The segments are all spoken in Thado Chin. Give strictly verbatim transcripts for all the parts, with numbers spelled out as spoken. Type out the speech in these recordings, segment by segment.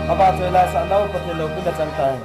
Avahchoi laisah nau Pathen loupina chang tahen.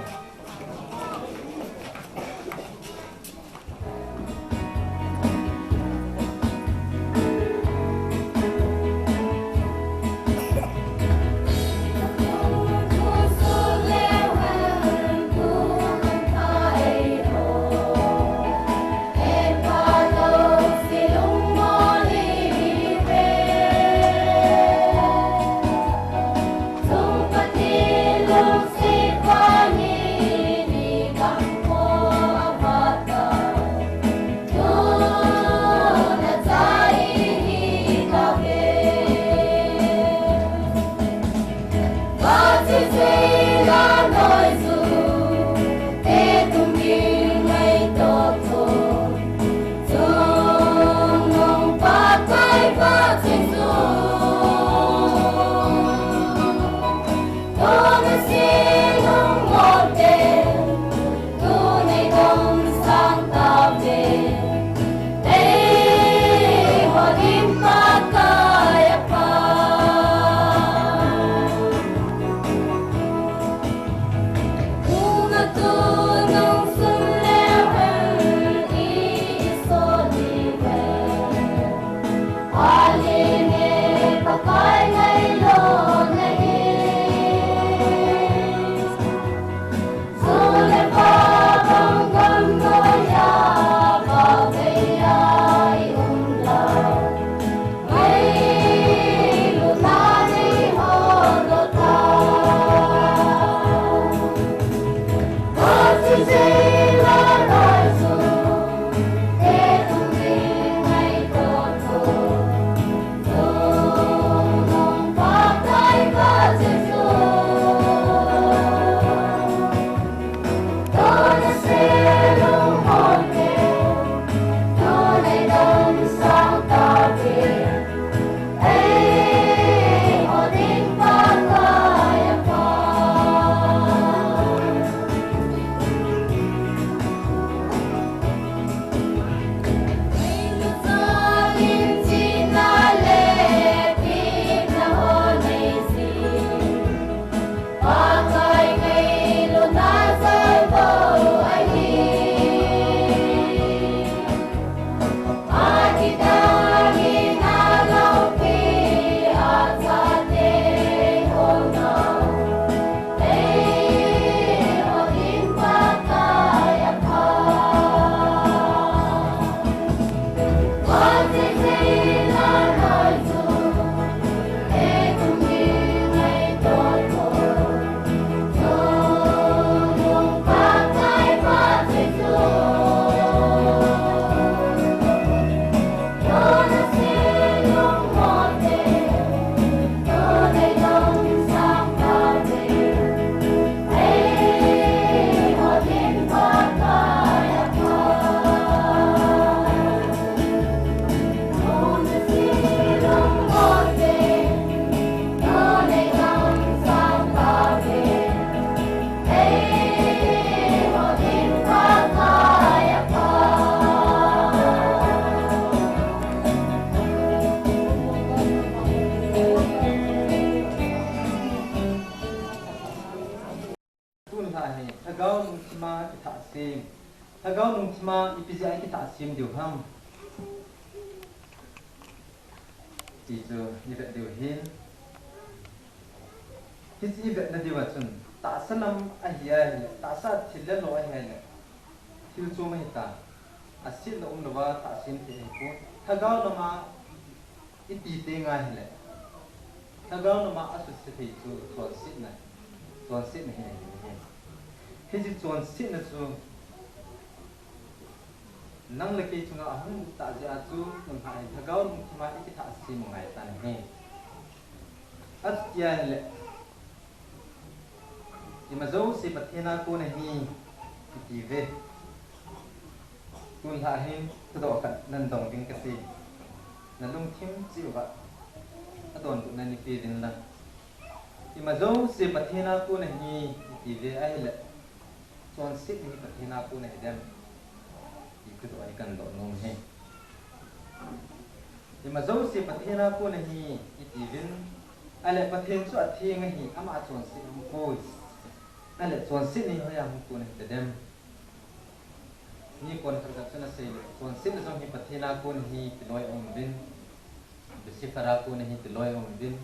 Tun lha hi, lhagao lungthima kitha sim. Lhagao lungthima ipi jeh a kitha sim diu ham? Ti chu i vet diu hin. Hiche i vetna diu a chun, tahsa lam ahi ahile, tahsa thil le lo ahi ahile, thil chom ahi ta. Asetna umlouva tahsim thei ahipoi. Lhagao lama i ti teng ahile, lhagao lama asuse thei chu chonsetna, chonsetna hi ahi. Hiche chonsetna chu nang le kei chunga ahung tah jeh a chu, tun lha hi lhagao lungthima i kitha sim u ngai tan ahi. Achuti ahile, ima jouse Pathen a kon ahi, iti ve. Tun lha hin thudoh khat nan dong ding kati. Na lungthim cheh uva adonbutna nei pe uvin lang. Ima jouse Pathen a kon ahi, iti ve ahile, chonsetna hi Pathen a kon ahi dem? Ti thudoh hi kan doh nom ahi. Ima jouse Pathen a kon ahi, iti uvin, Ahile Pathen chu atheng ahi, ama chonset hung poi. Ahile chonset hi hoiya hung kon ahi tadem? Mi konkhat khat chun asei le, chonset jong hi Pathen a kon ahi ti loi aum uvin, Lucifer a kon ahi ti loi aum uvin,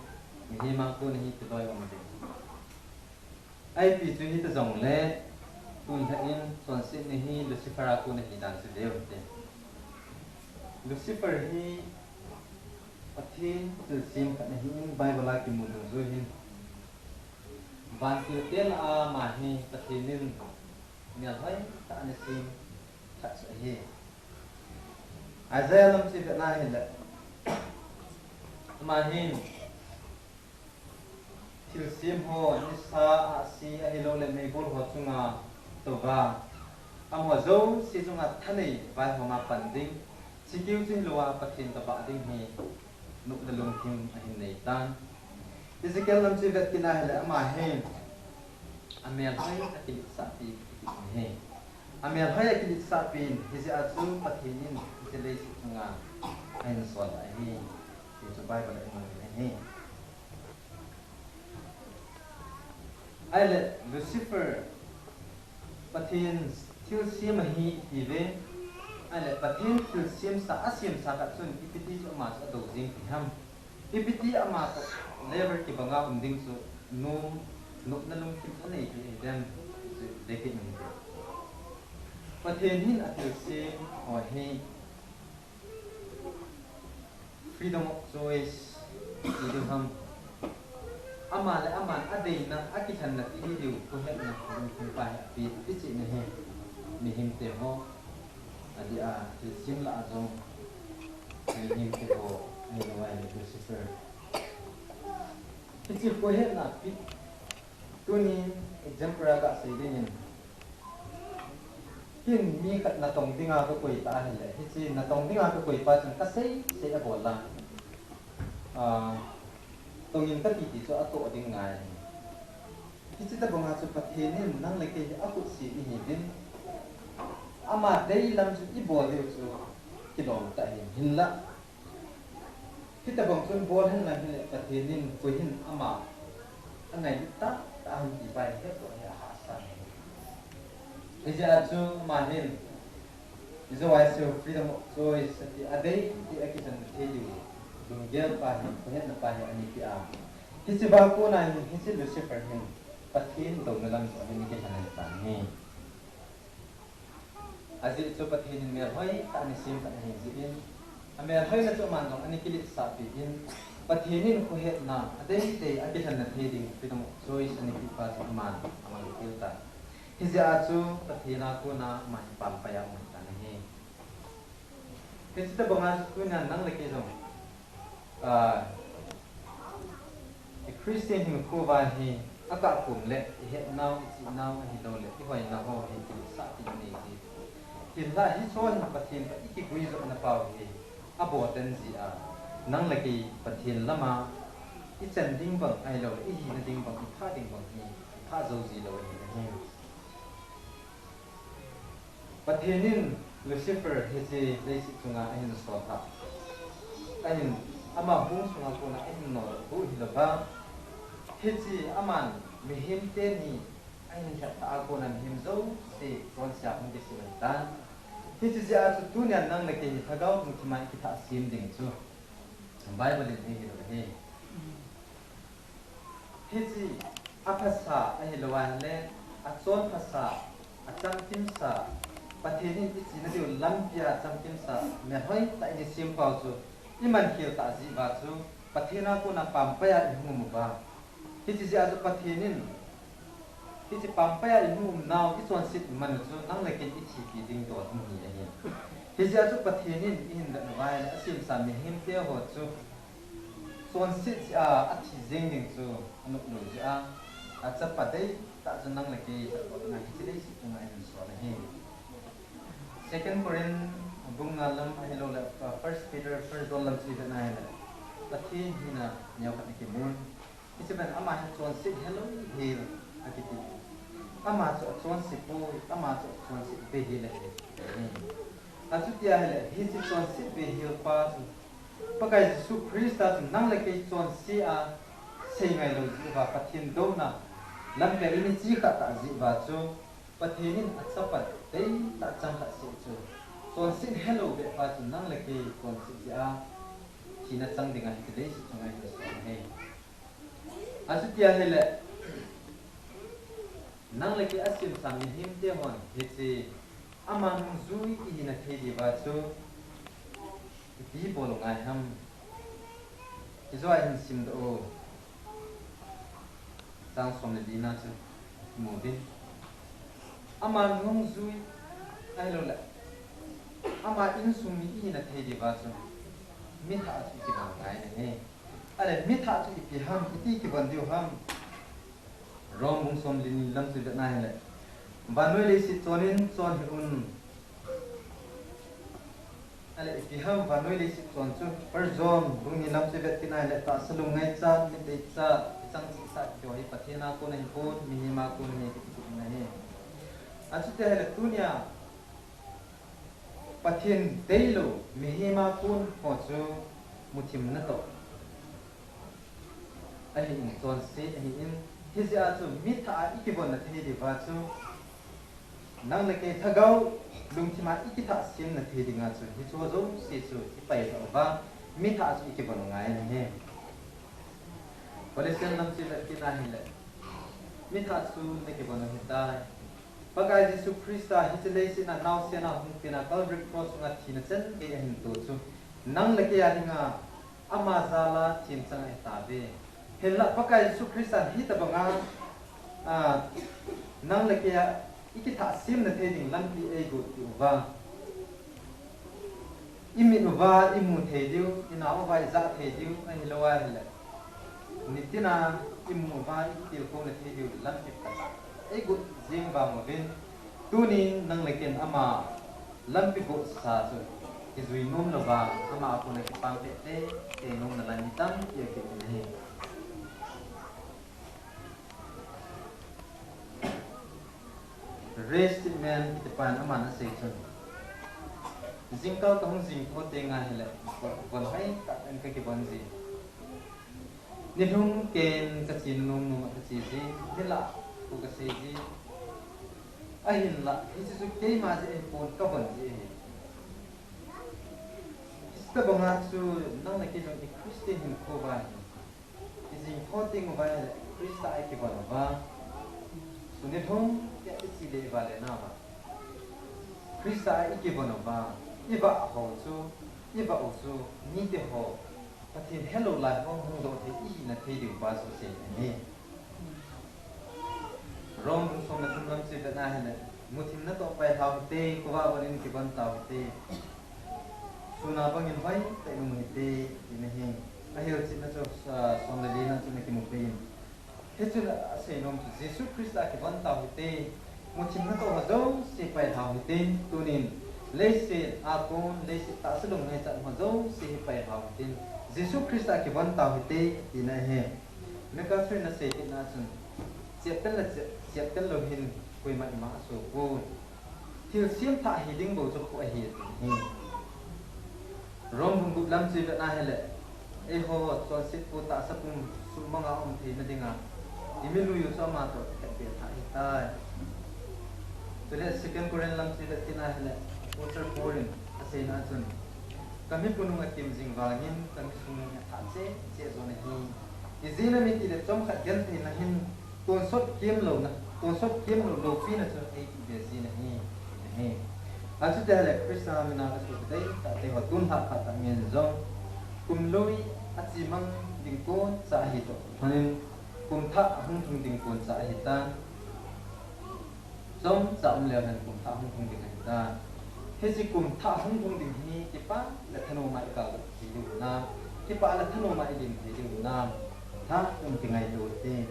mihem a kon ahi ti loi aum uvin. Ipi chu hita jongle, tun lhah in chonset hi Lucifer a kon ahi dan chu veu hite. Lucifer hi Pathen thilsem khat ahin, Bible a kimu dungjui hin, vantil te lah a ama hi Pathen in melhoi tah ana sem khat chu ahi. Isaiah lam chu ivet na hile, ama hin thilsem ho, nisa, ahsi, ahilouleh meibol ho chunga touva, amaho jouse chunga thanei vaihoma pan ding, chikeu chu hilouva Pathen tobang ding hi nopna lungthim ahin nei tan. Ezekiel lam chu ivet kit na hile, ama hi amelhoi akiletsahpi kiti ahi. Amelhoi akiletsahpi in, hijeh a chu Pathen in hiche leiset chunga ahin sol ahi, ti chu Bible a imu in ahi. Ahile Lucifer, Pathen thilsem ahi iti ve. Ahile Pathen thilsemsa, asemsa khat chun ipiti chu ama chu adou jeng ti ham? Ipiti ama toh level kibanga um ding chu nom, nopna lungthim chu anei thei ahi dem? Chu dekit in hite. Pathen hin athilsem ho hi freedom of choice ti diu ham? Ama le aman adeina, akilhenna ti hi diu, khohetna lungthim pa hi ape, ti chihna hi mihem te ho, adeh a thilsem lah a jong mihem te ho, ahilou ahile Lucifer. Hiche khohetna pi, tunin example a gasei dingin, ken mi khat natong dinga kakoi ta ahile, hiche natong dinga kakoi pa chun kasei sei abol a, ah, tongin kati ti chu atoh ding ngai ahi. Hiche tobanga chu Pathen in nang le kei hi akhutse ihiuvin, ama dei lam chu ibol diu chu kilom tah ahi, hinla hitobang chun bol henlang hile Pathen in koi hin ama angailut tahtah ham ti pa hi hetdoh hi ahahsa ahi. Hijeh a chu ama hin, ijou a isei u freedom of choice ati, adei ti akilhen thei diu lunggel pa hi, khohetna pa hi aneipi a, hiche a kona hin hiche Lucifer hin Pathen douna lam chu ahin kilhen tan ahi. Ajeh chu Pathen in melhoi tah ana sem khat ahi jeh in, amelhoina chu aman jong ana kiletsahpi in, Pathen in khohetna, adei tei akilhenna thei ding freedom of choice aneipi pa chu aman amang tel tan. Hijeh a chu Pathen a kona ama hi pampai a um tan ahi. Hiche tobanga chu tunia nang le kei jong, ah, i Christian hinkho uva hi akah khom le ihetnau, ichihnau, ahilouleh ihoina ho hi kiletsahpi inei ji. Hinla hicheho hin Pathen toh ikiguijopna pau hi aboh tan jeh a, nang le kei Pathen lama ichan ding bang ahilouleh ihina ding bang, iphah ding bang hi iphah jou ji lou ahi. Pathen in Lucifer hiche leiset chunga ahin sol a, ahin, ama hung sunga kona ahin nodoh u hilouva, hiche aman mihem teni ahin lhep tah a kona mihem jouse chonse a hung kisim ahitan. Hiche jeh a chu tunia nang le kei hi lhagao lungthim a ikithah sem ding chu Bible in eihil u ahi. Hiche aphasa ahilou ahile, achol phasa, achamkimsa, Pathen in ichena diu lampia chamkimsa, melhoi tah in isem pau chu iman khel tah jeh uva chu Pathen a kona pampai a ihung um uva, hiche jeh a chu Pathen in hiche pampai a ihung umnau ichonset iman u chu nang le kei ithipi ding dol hung hi ahi. Hijeh a chu Pathen in ihin vet uva ahile, asemsa mihemte ho chu chonset jeh a athi jeng ding chu anop lou jeh a, achapa deitah chu nang le kei tobang a hiche leiset chunga ahin sol ahi. Second Corinth bung nga lam ahilouleh, uh, First Peter, First John lam chu ivet na ahile, Pathen hina neokhat akimun. Hiche pen ama hi chonset helou hel akiti. Ama chu achonse poi, ama chu achonset beihel ahi. Achuti ahile, hiche chonset beihel pa chu Pakai Jesu Christa chun nang le kei chonse a sei ngai lou jeh uva Pathen douna lampi a i che kha ta jeh uva chu Pathen in a chapa deitah chang khat seh chu chonset helou bep pa chu nang le kei chonset jeh a thina chang ding ahi ti leiset chunga hin asei ahi. Achuti ahile nang le kei a semsa mihem te hon hiche ama nungjui i hina thei diuva chu ipi bol u ngai ham? Hiche a hin simdoh u. Chang som le li na chu imu uvin. Ama nungjui ahilou le ama insung mi i hina thei diuva chu mithah chu i kivon ngai ahi. Ahile mithah chu ipi ham, iti kivon diu ham? Rom bung som le ni lam chu i vet na hile, vannoi leiset chon in chon hih un. Ahile ipi ham vannoi leiset chon chu? First John bung ni lam chu i vet kit na hile, tahsa lung ngaichat, mit deichat, kichang chihsah kiti ho hi Pathen a kon ahipon, mihem a kon ahi kiti kit na ahi. Achuti ahile tunia Pathen deilou mihem a kon ho chu muthim natoh ahin, chonset ahin, hijeh a chu mithah a i kivonna thei diuva chu nang le kei lhagao lungthim a i kithah semna thei dinga chu hiche ho jouse chu i pailhah uva mithah chu i kivon u ngai ahi. Colossian lam chu i vet kit na hile, mithah chu na kivon u ahitai. Pakai Jesu Christa hiche leiset a naosen a hung pen a Calvary Cross chunga thina chan gei ahin to chu nang le kei a dinga ama jal a thina chang ahitauve. Hinla Pakai Jesu Christan hitobanga, a, nang le kei a i kithah semna thei ding lampi eigot peh uva, i mit uva i mu thei diu, i na uva i jah thei diu, ahilou ahile nitin a i mu uva i kitilkhouna thei diu lampi phatah eigot jing vang uvin, tunin nang le ken ama lampi gotsa chu kijui nom louva ama a kona kipah teitei nom nalai mi tampi akium in ahi. Ray Steadman kitipan aman asei chun, jingkah kahung jing tho teng ahile von hoitah in kakivon ji. Nilhum ken kache nom nom a kache ji, nilah thu kasei ji. Ahinla hiche chu keima jeh ahipon kavon ji ahi. Hitobanga chu nang le kei jong i Christian hinkho uva hi i jing tho teng uva hile Christa a i kivon uva, sun nilhum kiti chele vale nauva Christa a i kivon uva, i vah ho chu, i vah u chu mite ho, Pathen helou lai ho hungdoh thei i hina thei diu pa chu asei ahi. Rom bung som le thum lam chu i vet na hile, muthim natoh pailhau hite, khovah von in kivon tau hite. Sun a bangin hoitah in um u hite, tina ahi. Ahilchetna chu, a, som le li na chu na kimu peh in. Hichun asei nom chu Jesu Christa a kivon tau hite. Muthim natoh ho jouse pailhau hitin, tunin leiset a kon, leiset tahsa lung ngaichat ho jouse hi pailhau hitin, Jesu Christa a kivon tau hite, tina ahi. MacArthur in asei kitna chun, chep pen le chep, chep pen lou hin koima ima asoh pon. Thilsem thah hiding bou chu khu ahi ati hi. Rom bung gup lam chu i vet na hile, eiho chonset pu tahsa pum suhmang a um theina dinga i milui u chu ama toh khetbeh thah ahitai. Chule Second Corinth lam chu i vet kit na hile, Apostle Paul in aseina chun, ka mipu nung akim jing vangin ka mi sungnung hi athah cheh cheh jo ahi. Ijeh inem itile chomkhat gentheina hin tonsot kemlouna, tonsot kemlou loupina chu eipeh be ji ahi, ahi. Achuti ahile Christa mina kasopi deitah te ho, tun lhah phat tah ngen jong kum lui achemang ding koncha ahi toh lhonin, kum thah ahung lhung ding koncha ahitan. Chomcha um leu hen kum thah hung lhung ding ahitan. Hiche kum thah hung lhung ding hi kipah le thanom a i kaldoh thei diu hinam, kipah le thanom a i lim thei diu hinam, thah um kingaito hite.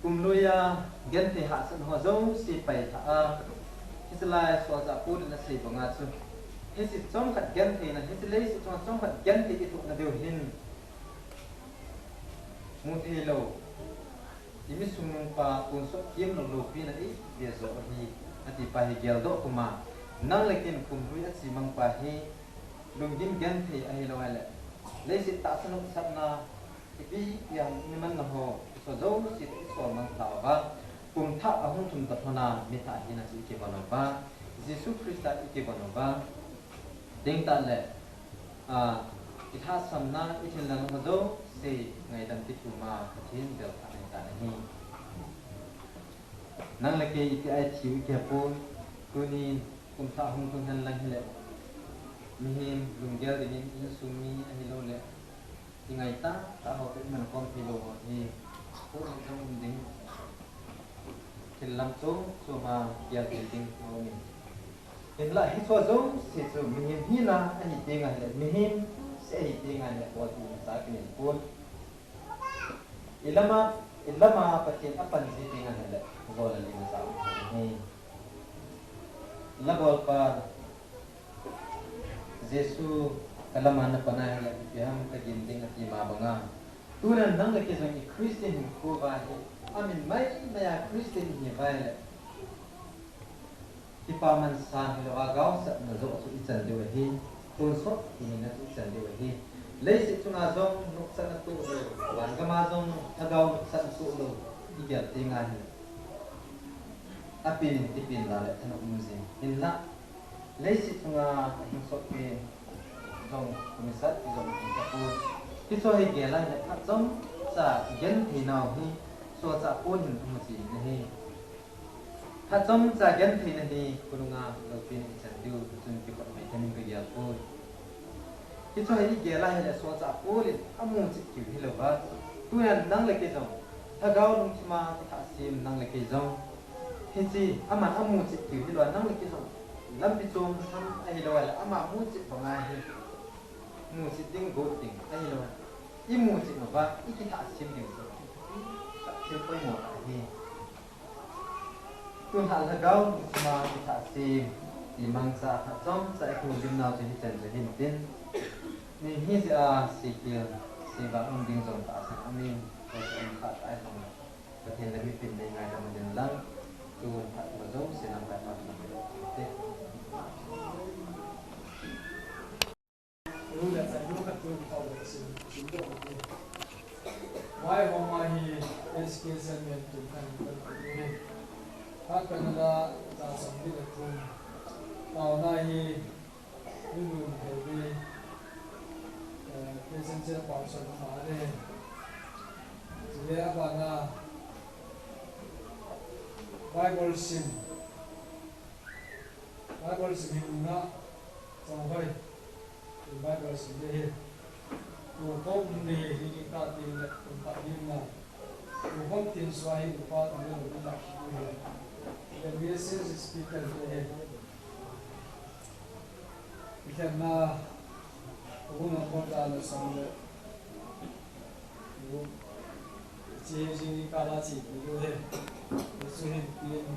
Kum lui a genthei hahsatna ho jouse pailhah a, hiche lai a solchah Paul in asei banga chu, hiche chomkhat gentheina, hiche leiset chunga chomkhat genthei i thohna diu hin, mu theilou, i mi sungnung pa tonsot kemlou loupina eipeh jo ahi, ati pa hi geldoh puma, nang le ken kum lui achemang pa hi lunggim genthei ahilou ahile, leiset tahsa nopsahna, Ipi ham imanna ho, iso jouse isol mangthah uva, kum thah ahung thum tah lhona mi thah hina chu ikivon uva, Jesu Christa ikivon uva, ding tah le, a, ilhahsamna, ithinlhang ho jouse ngaidam kithum a Pathen bel thah nei tan ahi. Nang le kei iti ai thiu ikipon, tunin kum thah hung thum hen lang hile, mihem lunggel dingin insung mi ahilouleh, ingai tahtah ho toh iman khom theilou ho hi, hung jong um ding. Thil lam chom chom a gel thei ding aumin. Hinlah hicheho jouse chu mihem hina ahi teng ahile, mihem seh ahi teng ahile, bol ding sa kinei pon. Ilama, ilama Pathen apan ji teng ahile, bol a lim sa um hi. La bolpa Jesu, kalama napan ahile, ipi ham kagin ding ati ma banga, tunan nang le kei jong i Christian hinkho uva hi, amin mai mai a Christian ihi uva ahile, kipaman sang hilouva gaosapna joh chu ichan diu ahi, tonsot hina chu ichan diu ahi. Leiset chunga jong nopsahna toh lou, van gama jong lhagao nopsahna toh lou, igel teng ahile, apen in tipen la le thanop um jing. Hinlah leiset chunga ahing sot pen jong kumisat jong hing tapon. Hicheho hi gel a hile phat chomcha genthei nau hi solchah pon hin amuchen ahi. Phat chomcha gentheina hi khonunga loupina ichan diu chun kikhop mai themin kagel poi. Hicheho hi igel a hile solchah pon in amuchet kiu hilouva, tunan nang le kei jong lhagao lungthima kithah sem nang le kei jong, hiche aman amuchet kiu hilouva nang le kei jong lampi chom tham ahilou ahile, ama muchet banga hi muchet ding, got ding ahilou, imuchet uva ikithah sem ding chu thil poimo tah ahi. Tun lhagao lungthima kithah sem ti mangcha phat chomcha ikholim nau chu hichan chu hintin, mi hijeh a sekhel sevah um ding jong tahsan aumin, koi um kha tai jong le, Pathen le mitin le ngaidam ding lang, tun phat ma jouse lamkai Pathen le te. Vaihom a hi S K Salmen tum kan kan tu hi. Ha Canada ta sam di le tum. Taona hi Nunun Hebe, eh, President Chairperson ma le. Chule abana Bible sim. Bible sim hi nunga Changhoi. Bible sim le hi. Tu ko um le hi ni ka tin le kum pa ni na. Tu ko tin swa hi upa tu le ni ta ki hi. The message speaker le hi. Ikan na ko na ko ta le sam le. Tu chi hi ni ka la chi tu le hi. Tu hi tin.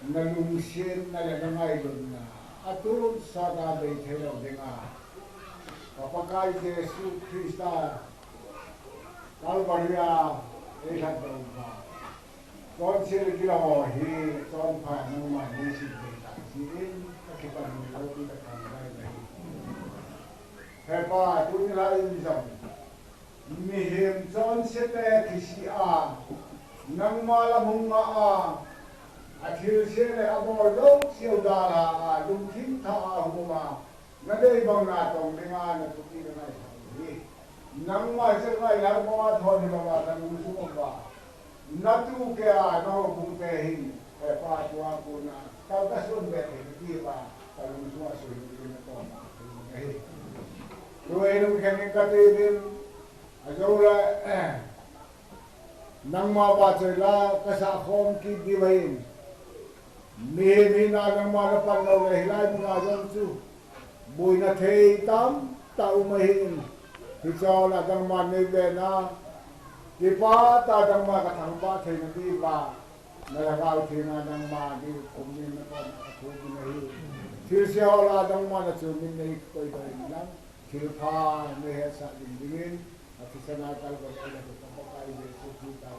Na lungsetna le na ngailutna a tun sot a bei thei lou dinga, ka Pakai Jesu Christa Calvary a eilhatdoh uva, chonset le gilou ho hi chonpha nangman neisim thei tan tin, ka kipan lou pi ka thangvah in ahi. He Pa, tuni lai in jong mihem chonsete kisih a, nangma lam hung ngah a, athilse le abol jouse u dalha a, lungthim tah a hung um a, nadei bang natong dinga nathupi kangaisah u ahi. Nangma chu ngailhah banga thon hilou a, kalungsung uva natu kei a nahoubung te hin, he Pa, tua kona kal kasun be thei nadiuva, kalungsung a suhing dingin natoma kathum ahi. Tuhin um khen in kati uvin, ajou le, nangma vahchoi la kasah khom kit diu ahin. Mihem hina nangma napan lou le hilai muna jong chu boina thei tamtah um ahin. Hiche ho la nangman neiven a, kipah tah a nangma kathangvah thei nadiuva, nalhagao theng a nangma diu khum in nakoma kathum in ahi. Thilse ho la nangma nachumin neikoi doh in lang, thilpha neihetsah ding dingin, athisan a Calvary a eilhatdoh ka Pakai Jesu Christa